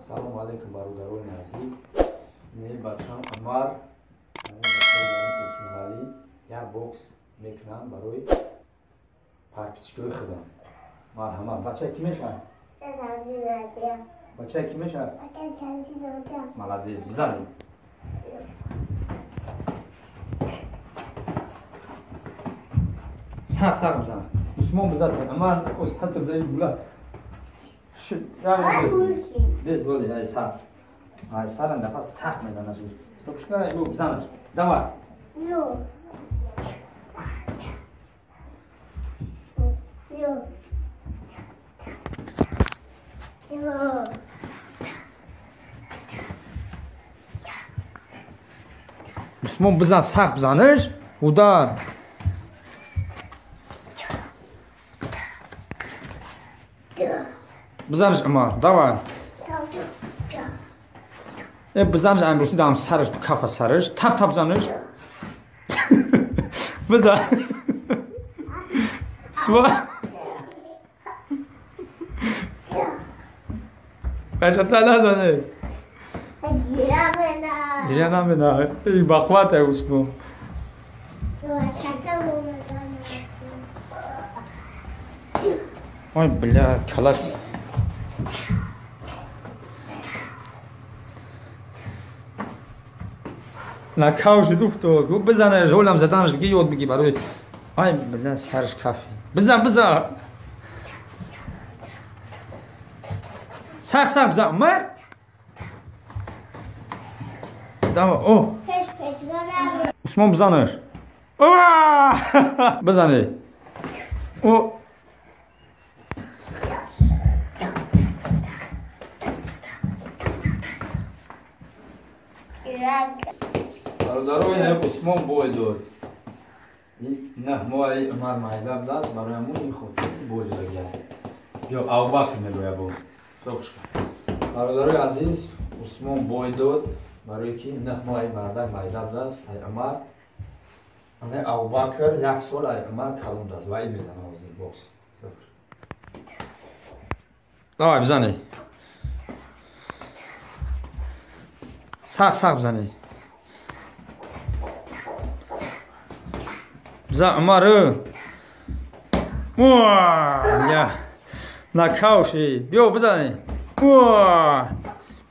Салому алейкум, бародарони азиз. Не бачам Умар, Усмоналӣ як бокс мекунам барои подписчикои худам. Марҳамат. Бача ки мешавад? Бача ки мешавад? Молодец, бизанед. Сахт сахт бизан. Усмон бизад. Умар остат бизани була. Без воли, ай сар. Ай сар дафа сахт мезанаш. Стопшка, ю бизанаш. Давай. Ю. Ю. Ю. Усмон бизан, сахт бизанаш. Удар. Бизанаш, Умар, давай. Бизанаш, амрӯси дам сараш, кафа сараш, тап тап занаш. Бизан. Сва. Бачата назане. Гиря намена. И бахват е Усмон. Ой, бля, калаш. Нокаут уфтод. Гуфт бизанаш, ҳолам заданаш дига ёд бигӣ барои. Ай, бля, сараш кафи. Бизан, бизан. Сахт сахт бизан, Умар. Давай, о. Усмон бизанаш. Ова! Бизани. О. Бародарои, Усмон бой дод. Не, мо ай Умар майда будааст, барои ҳамон ин хотир бой додагиам. Ё Абубакр мегӯяд бо. Сохшка. Бародарои азиз, Усмон бой дод, барои ки не, мо ай мардак майда будааст, ай Умар. Ана Абубакр як сол ай Умар калон будааст ва ин мезана ҳозир бокс. Давай, бизани. Сахт сахт бизани. Бизан, Умар. Я. Нокаут шид. Биё бизани.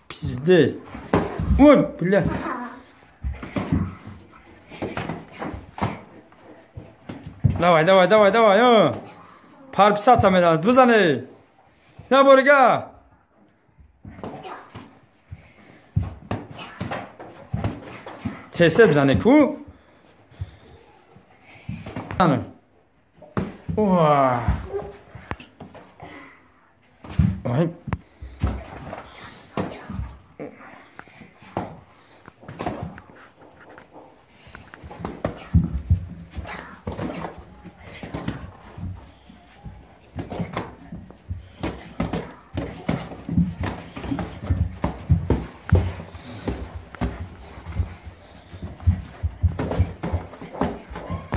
Пиздец. Ой, бля. Давай, давай, давай, давай. Подписаться медад. Бизани. Я борига. Тесе бизани ку. Ой.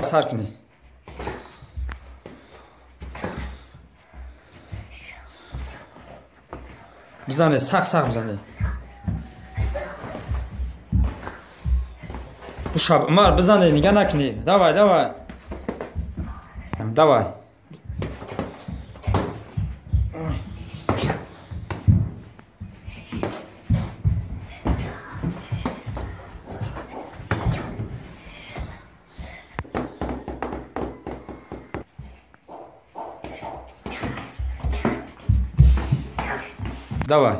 Сар кунӣ. Бизане, сахт сахт бизане. Бушаб, Умар, бизане, нига накунӣ. Давай, давай. Давай. Давай.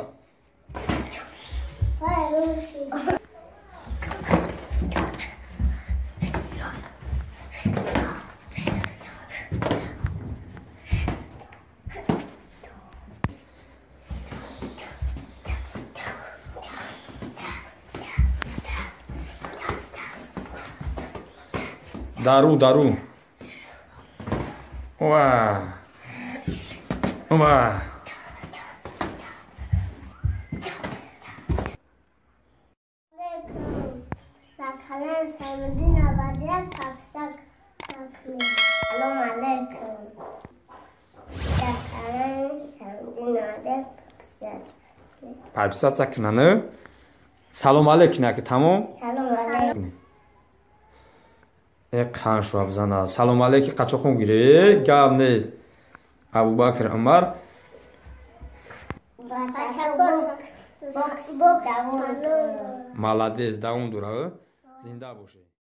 Дару, дару. Ова. Ова. Салом алейкум. Подписаться. Подписаться кунанд. Салом алейкум ки тамом. Салом алейкум. Э қан шуа бизана. Салом алейкум қачоқум гире, гап нест. Абубакр Умар. Молодец, давом дора. Зинда бошед.